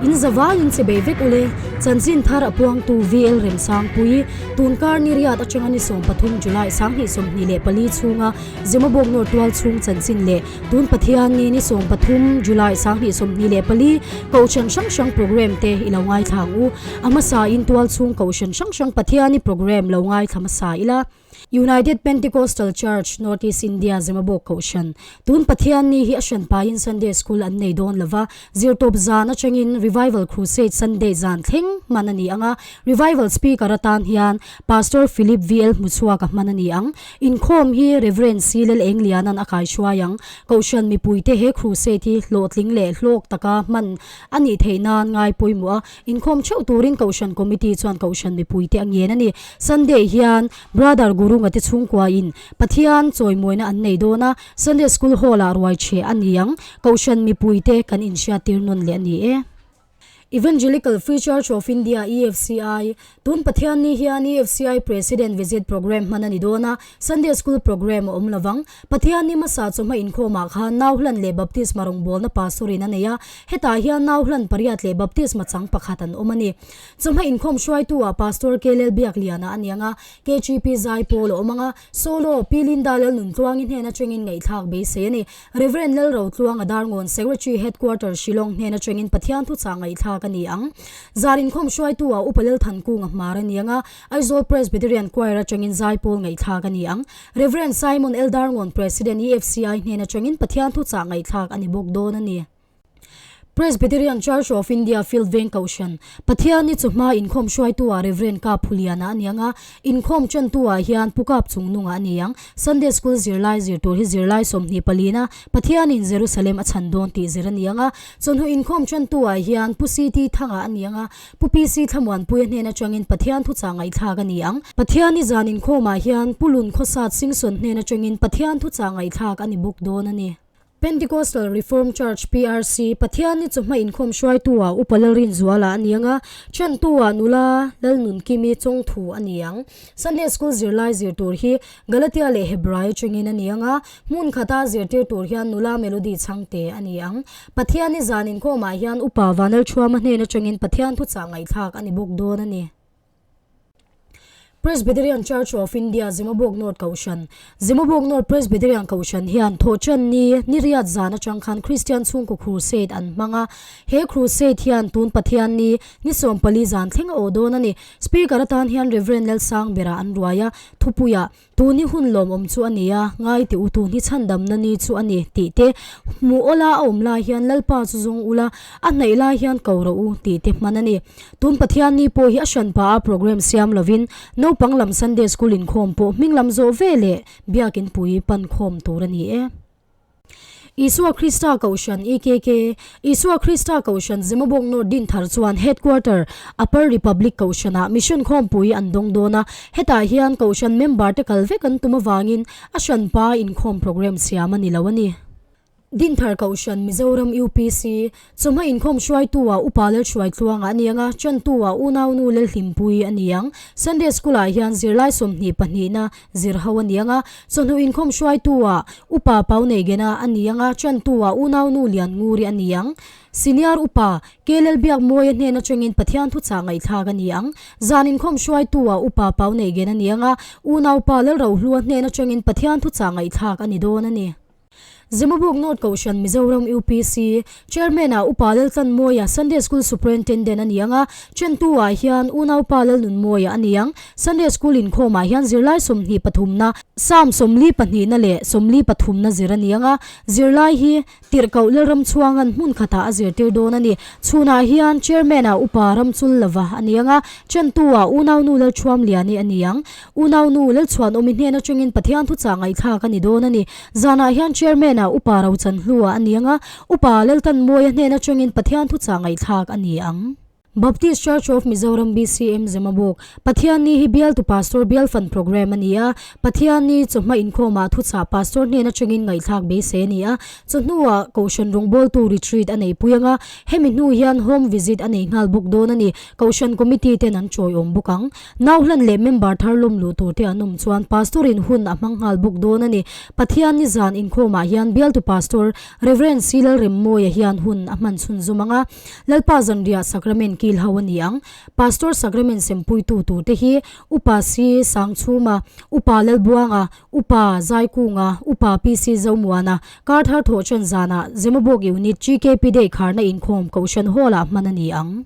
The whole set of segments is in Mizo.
In zavaiin che bei vek ule, chanchin thar a puangtu VL Remsangpui, tunkar ni riat atanga ni 13 July 2024 chhunga Zemabawk North tual chhung chanchin leh tun Pathian ni ni 13 July 2024 Kohhran hrang hrang program te i lo ngaithla ang u. A hmasa in tual chhung Kohhran hrang hrang Pathiani program lo ngaithla hmasa ila. United Pentecostal Church, North East India, Zemabawk Kohhran, Tun Pathian ni hi a hran pahin Sunday School an nei dawn lova, zirtawp zan atangin Revival Crusade Sunday zan thleng hman a ni ang a, Revival Speaker atan hian Pastor Philip VL Hmuchhuak a hman a ni ang. Inkhawm hi Rev. C Lel Engliana'n a kaihruai ang. Kohhran mipuite he crusade hi hlawhtling leh hlawk taka hman a nih theih nan ngai pawimawh a, Inkhawm theuh turin Kohhran Committee chuan Kohhran mipuite a ngen a ni. Sunday hian Brother Gurunga te chhungkuain Pathian chawimawina an nei dawn a, Sunday School Hall-ah ruai chhe a ni ang. Kohhran mipuite kan inhriattir nawn leh a ni e. Evangelical Free Church of India, EFCI, Tun Pathian ni hian EFCI President Visit Programme hman a ni dawn a, Sunday School Programme a awm lovang. Pathian ni hmasa chawhma inkhawmah khan nau hlan leh baptisma rawngbawlna pastor in a nei a, hetah hian nau hlan pariat leh baptisma chang pakhat an awm a ni. Chawhma inkhawm hruaitu ah Pastor Kelel Biakliana a niang a, KGP Zai Pawl a awm ang a, Solo, Pi Linda Lalnuntluangi hnen atangin ngaihthlak beisei a ni. Rev. Lalrotluanga Darngawn Secretary Headquarter Shillong hnen atangin Pathian thuchah ngaihthlak a ni ang. Zar inkhawm hruaitu ah Upa Lalthankunga hmar a niang a, Aizawl Presbyterian Choir atangin Zai Pawl ngaihthlak a ni ang. Rev. Simon L. Darngawn President EFCI hnen atangin Pathian thuchah ngaihthlak a ni bawk dawn a ni. Presbyterian Church of India Field Veng Kohhran, Pathian ni chawhma inkhawm hruaitu ah Rev. Kap Phuliana a ni ang a, inkhawm tantu ah hian Pu Kap Chungnunga a ni ang. Sunday School zirlai zir tur hi zirlai 20 palina Pathianin Jerusalem a chhan dawn tih zir a ni ang a, chawhnu inkhawm tantu ah hian Pu CT Thanga a ni ang a, Pu PC Thlamuanpuia hnen atangin Pathian thuchah ngaihthlak a ni ang. Pathian ni zan inkhawmah hian Pu Lun Khawsat Singson hnen atangin Pathian thuchah ngaihthlak a ni bawk dawn a ni. Pentecostal Reformed Church, PRC, Pathian ni chawhma inkhawm hruaitu ah Upa Lalrinzuala a ni ang a, chantu ah nula Lalnunkimi Chawngthu a ni ang. Sunday School zirlai zir tur hi Galatia leh Hebrai atangin a ni ang a, hmun khata zirtir tur hian nula Melody Chhangte a ni ang. Pathian ni zan inkhawmah hian Upa Vanlalthuama hnen atangin Pathian thuchah ngaihthlak a ni bawk dawn a ni. Presbyterian Church of India Zemabawk North Kohhran, Zemabawk North Presbyterian Kohhran hian thawhṭan ni ni riat zan aṭang khan Kristian chhungkaw crusade an hmang a. He crusade hian tun Pathian ni ni 14 zan thleng a awh dawn a ni. Speaker atan hian Rev. Lalsangbera an ruai a, thupuiah Tun hi hun lawmawm chu a ni a, ngai teh u tun hi chhandamna ni chu a ni tih te, hmuh awla a awm lai hian Lalpa chu zawng ula, a hnaih lai hian ko rawh u tih te hman a ni. Tun Pathian ni pawh hi a hran pah a program siam lovin naupang lam Sunday School inkhawm pawh hming lam zawh ve leh biakin pui pan khawm tur a ni e. Isua Krista Kohhran, EKK, Isua Krista Kohhran Zemabawk North Dinthar chuan Headquarter, Upper Republic Kohhranah Mission khawmpui an dawng dawn a, hetah hian Kohhran member te kal vek an tum avangin a hranpa inkhawm programme siam a ni lo a ni. Dinthar Kohhran Mizoram UPC, Chawhma inkhawm hruaitu ah Upa Lalhruaitluanga a ni ang a, chantu ah Unaunu Lalhlimpui a ni ang. Sunday School ah hian zirlai 22 na zir ho a ni ang a, chawhnu inkhawm hruaitu ah Upa Pauneigena a ni ang a, chantu ah Unaunu Liannguri a ni ang. Senior Upa K Lalbiakmawia hnen atangin Pathian thuchah ngaihthlak a ni ang. Zan inkhawm hruaitu ah Upa Pauneigena a ni ang a, Unaupa Lalrohlua hnen atangin Pathian thuchah ngaihthlak a ni dawn a ni. Zemabawk North Kohhran Mizoram UPC Chairman ah Upa Laltlanmawia Sunday School Superintendent a ni ang a, Chentu ah hian Unaupa Lalnunmawia a ni ang. Sunday School inkhawm ah hian zirlai 23 na, Psalm 42 na leh 43 na zir a ni ang a, zirlai hi Tirhkoh Lalramchhuanga'n hmun khatah a zirtir dawn a ni. Chhunah hian Chairman ah Upa Ramchullova a ni ang a, Chentu ah Unaunu Lalthuamliani a ni ang. Unaunu Lalchhuanawmi hnen atangin Pathian thuchah ngaihthlak a ni dawn a ni. Zanah hian Chairman ah Upa Rochanhlua a ni ang a, Upa Laltanmawia hnen atangin Pathian thuchah ngaihthlak a ni ang. Baptist Church of Mizoram, BCM, Zemabawk, Pathianni hi Bialtu Pastor Bial Fund Programme a ni a, Pathianni chawhma inkhawmah thuchah Pastor hnen atangin ngaihthlak beisei a ni a, chawhnuah Kohhran rawngbawltu retreat a neihpui anga, hemi hnu hian home visit a nei nghal bawk dawn a ni, Kohhran Committee ten an chawiawm bawk ang. Nauhlan leh member thar lawm luh tur te an awm chuan Pastor in hun a hmang nghal bawk dawn a ni. Pathianni zan inkhawmah hian Bialtu Pastor Rev. C. Lalremmawia hian hun a hman chhunzawm ang a, Lalpa zanriah Sacrament kil ho a ni ang. Pastor Sacrament sempuitu tur te hi Upa C. Sangchhuma, Upa Lalbuanga, Upa Zaikunga, Upa PC Zomuana, kar thar thawh ṭan zanah Zemabawk Unit GKP Day kharna inkhawm Kohhran Hall-ah hman a ni ang.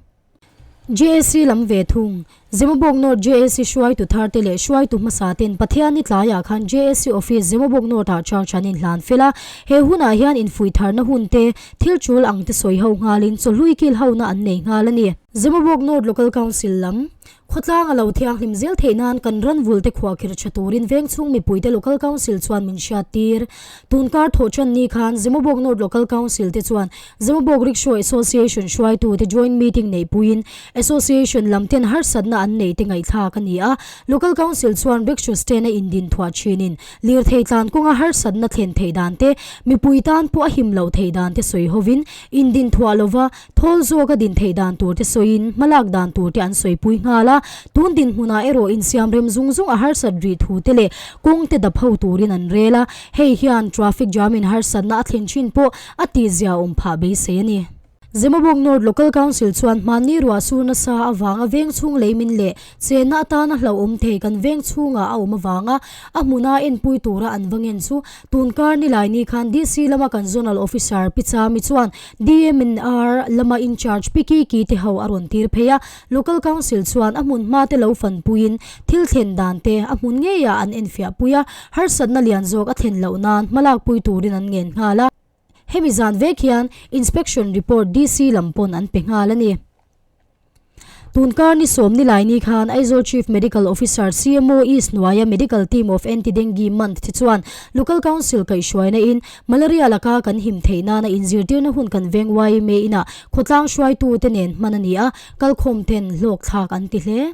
JAC lam ve thung. Zemabawk North JAC hruaitu tharte leh hruaitu hmasa ten Pathianni tlaiah khan JAC Office Zemabawk North-ah Church an inhlan fel a. He hunah hian infuih tharna hun te, thil tul ang te sawi ho nghalin chawhlui kil hona an nei nghal a ni. Zemabawk North Local Council lam khawtlang a lo thianghlim zel theih nan kan ran vul te khuahkhirh tha turin vengchhung mipuite Local Council chuan min hriattir. Tunkar thawhṭan ni khan Zemabawk North Local Council te chuan Zemabawk Rickshaw Association hruaitute joint meeting neihpuiin Association lam ten harsatna an neih te ngaihthlak a ni a. Local Council chuan rickshaw stand a indin thuah thinin lirthei tlan kawnga harsatna thlen theih dan te, mipui tan pawh a him loh theih dan te sawi hovin indin thuah lova thawl zawk a din theih dan tur te sawiin hmalak dan tur te an sawipui nghal a. Tun dinhmunah erawh insiamrem zung zung a harsat rih thu te leh kawng te dap ho turin an rel a. Hei hian traffic jam in harsatna a thlen thin pawh a tihzia awm phah beisei a ni. Zemabawk North Local Council chuan hmanni ruah sur nasa avanga veng chhung leimin leh chenna atana hlauhawm thei kan veng chhungah a awm avanga a hmuna enpui tura an va ngen chu tunkar Nilaini khan DC lama kan Zonal Officer Pi Chami chuan DMNR lama in-charge Pi Kiki te ho a rawn tir phei a. Local Council chuan a hmun hma te lo fanpuiin thil thlen dan te a hmun ngeiah an enfiah pui a, harsatna lian zawk a thlen loh nan hmalakpui turin an ngen nghal a. Hemi zan vek hian Inspection Report DC lam pawn an pe nghal a ni. Tunkar ni sawmni laini khan Aizawl Chief Medical Officer CMO East hnuaia Medical Team of Anti-Dengue Month te chuan Local Council kaihhruaina in Malaria laka kan him theih nana inzirtirna hun kan veng yma inah khawtlang hruaitute nen hman a ni a, kalkhawm ten hlawk thlak an ti hle.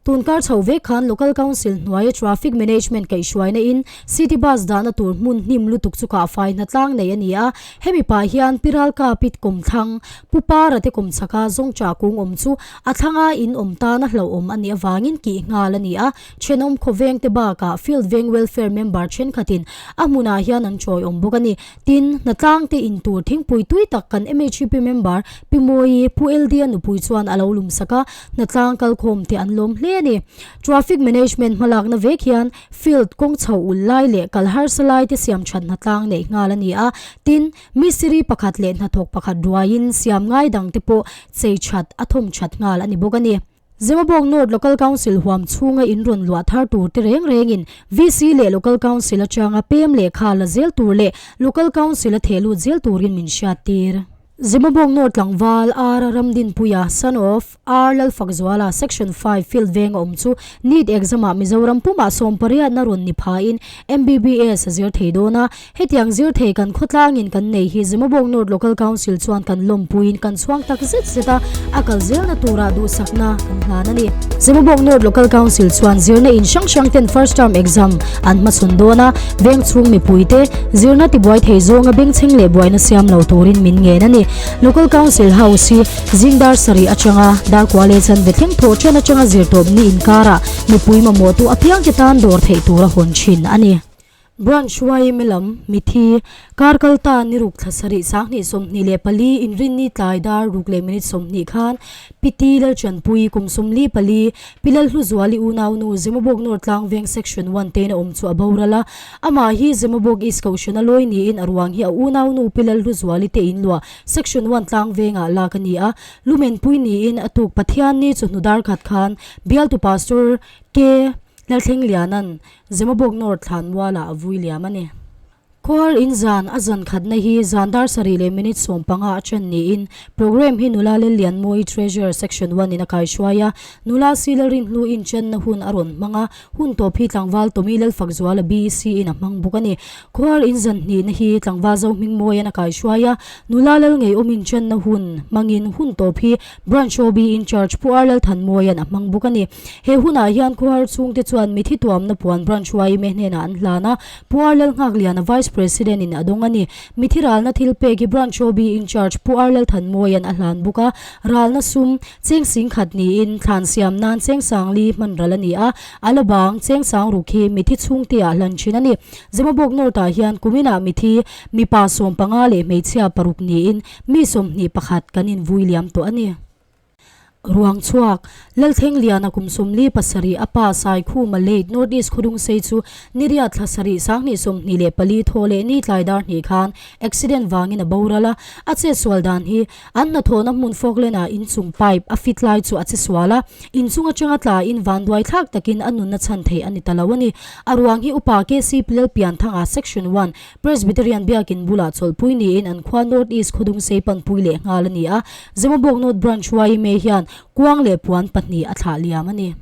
Tunkar chho vek khan Local Council hnuaia Traffic Management kaihhruaina in City Bus dahna tur hmun hnim lutuk chu kahfai hnatlang nei a ni a, hemi pah hian Piralka pit kawmthlang Pu Para te kawmchhaka Zawngṭah kung awm chu a thlanga in awm tana hlauhawm a nih avangin kih nghal a ni a, thenawm khawveng te bakah Field Veng Welfare member thenkhatin a hmunah hian an chawiawm bawk a ni. Tin, hnatlang te in tur thingpui tui tak kan MHP member Pi Mawi, Pu LD-a nupui chuan a lo lum sak a, hnatlang kalkhawm te an lawm hle a ni. Traffic Management hmalakna vek hian field kawng chho ulh lai leh kal harsa lai te siam that hnatlang neih nghal a ni a, tin, mistiri pakhat leh hnathawk pakhat ruaiin siam ngai dang te pawh chei that a thawm that nghal a ni bawk a ni. Zemabawk North Local Council huam chhunga in rawn luah thar tur te reng rengin VC leh Local Council atanga pem lehkha la zel tur leh Local Council a theh lut zel turin min hriattir. Zemabawk North tlangval R Ramdinpuia, son of R Lalfakzuala, Section 5, Field venga awm chu NEET exam-ah Mizoram pumah sawmpariatna rawn ni phain MBBS a zir thei dawn a. Hetiang zir thei kan khawtlangin kan nei hi Zemabawk North Local Council chuan kan lawmpuiin kan chhuang tak zet zet a, a kal zelna turah duhsakna kan hlan a ni. Zemabawk North Local Council chuan zirna in hrang hrang ten first term exam an hmachhawn dawn a, veng chhung mipuite zirna tibuai thei zawnga bengchheng leh buaina siam lo turin min ngen a ni. Local Council House hi zing dar sarih atanga dar kua leh chanve thleng thawh ṭan atanga zirtawpni inkarah mipui mamawhtu apiangte tan dawr theih tura hawn ṭhin a ni. Branch yma lam, Mithi, kar kal ta ni ruk thla sarih 2024 inrinni tlai dar ruk leh minute 20 khan Piti Lalchanpui kum 44 Pi Lalhluzuali unaunu Zemabawk North Tlangveng Section 1 tein a awm chu a boral a. Amah hi Zemabawk East Kohhran a lawi niin a ruang hi a unaunu Pi Lalhluzuali te inluah Section 1 Tlangvengah lak a ni a. Lumenpui niin a tuk Pathianni chawhnu dar khat khan bialtu Pastor K. Lalthlengliana'n Zemabawk North thlan mualah a vui liam a ni. Khuar in zan a zan khatna hi zan dar sarih leh minute 15 a ṭhen niin programme hi nula Lellianmawii Treasurer Section One in a kaihruai a, nula si Lalrinhlu inchenna hun a rawn hmang a, hun tawp hi tlangval Tommy Lalfakzuala BEC in a hmang bawk a ni. Khuar in zan hnihna hi tlangval Zohmingmawian a kaihruai a, nula Lalngeiawm inchenna hun hmangin hun tawp hi Branch OB in charge Pu Ar Lalthanmawian a hmang bawk a ni. He hunah hian khuar chhungte chuan mithi tuamna puan Branch yma hnenah an hlan a, Pu Ar Lalnghakliana Vice President in a dawng a ni. Mithi ralna thil pek hi Branch OB in charge Pu Ar Lalthanmawian a hlan bawk a, ralna sum cheng singkhat niin thlan siam nan cheng sangli hman ral a ni a, a la bang cheng sangruk hi mithi chhungte ah hlan thin a ni. Zemabawk North ah hian kuminah mithi mipa 15 leh hmeichhia paruk niin Mi 21 kan invui liam tawh a ni. Ruang chhuak, Lalthleng Liana kum 47 a pa Saikhuma late North East Khawdungsei chu Niriat thla sarih 2024 thaw leh ni tlai dar hnih khan accident vangin a boral a, a chetsual dan hi an hnathawhna hmun Falkland ah inchung pipe a fit lai chu a chesual a, inchung atanga tla in vanduai thlak takin a nunna chhan theih a ni ta lo a ni. A ruang hi Upa KC Lalpianthanga Section One Presbyterian biakin bulah chawlhpui niin an khua North East Khawdungsei panpui leh nghal a ni a, Zemabawk North Branch yma hian kuang leh puan pahnih a thlah liam a ni.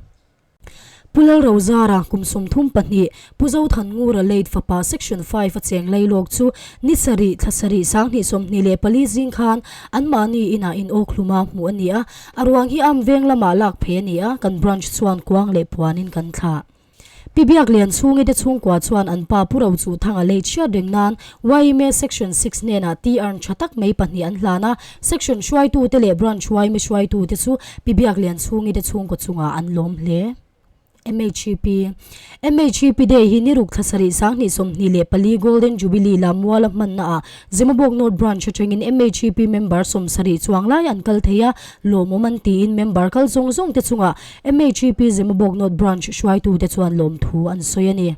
Pu Lalrozara, kum 32, Pu Zothanngura late fapa Section 5 a cheng lailawk chu ni sarih, thla sarih, 2024 zing khan anmahni inah in awkhluma hmuh a ni a, a ruang hi am veng lamah lak phei a ni a, kan branch chuan kuang leh puanin kan thlah. Pi Biak Lian chhungi te chhungkua chuan an pa Pu Ro chu thang a lei chhiat reng nan yma Section 6 hnenah tea urn tha tak mai pahnih an hlan a, Section hruaitute leh Branch yma hruaitute chu Pi Biak Lian chhungi te chhungkaw chungah an lawm hle. MHEP MHEP Day hi niruk thla sarih 2024 Golden Jubilee Lammuala hmanna ah Zemabawk North Branch atangin MHEP member 70 chuang lai an kal thei a, lawmawm an tiin member kal zawng zawng te chungah MHEP Zemabawk North Branch hruaitute chuan lawmthu an sawi a ni.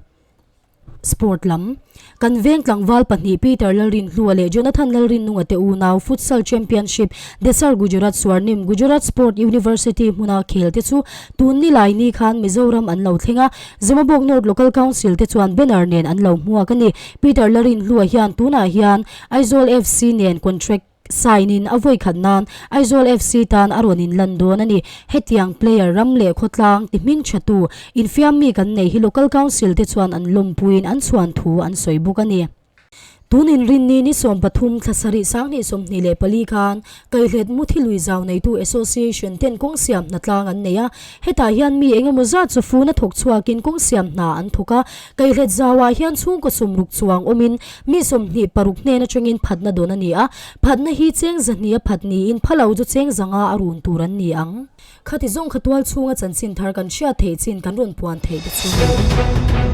Sport lam Kan veng tlangval pahnih Peter Lalrinhlua leh Jonathan Lalrinnunga te unau Futsal Championship Desar Gujarat Swarnim Gujarat Sport University hmuna khel te chu tun ni lai ni khan Mizoram an lo thleng a, Zemabawk North Local Council te chuan banner nen an lo hmuak a ni. Peter Lalrinhlua hian tunah hian Aizawl FC nen contract Sign in a vawi khat nan Aizawl FC tan a rawn in lan dawn a ni. Hetiang player ram leh khawtlang ti hming tha tu infiam mi kan nei hi Local Council te chuan an lawmpuiin an chhuan thu an sawi bawk a ni. Tun inrinni ni 13 thla sarih 2024 khan Kaihlet Muthi Lui Zau Neitu Association ten kawng siam hna tlang an nei a. Hetah hian mi engemaw zat chu funa thawk chhuakin kawng siam hna an thawk a. Kaihlet zauah hian chhungkaw sawmruk chuang awmin Mi 26 hnen atangin phatna dawn a ni a, phatna hi cheng zahnih a phat niin phalo chu cheng zanga a run tur an ni ang. Khati zawng kha tual chhunga chanchin thar kan hriat theih chin kan rawn puan theih te chu.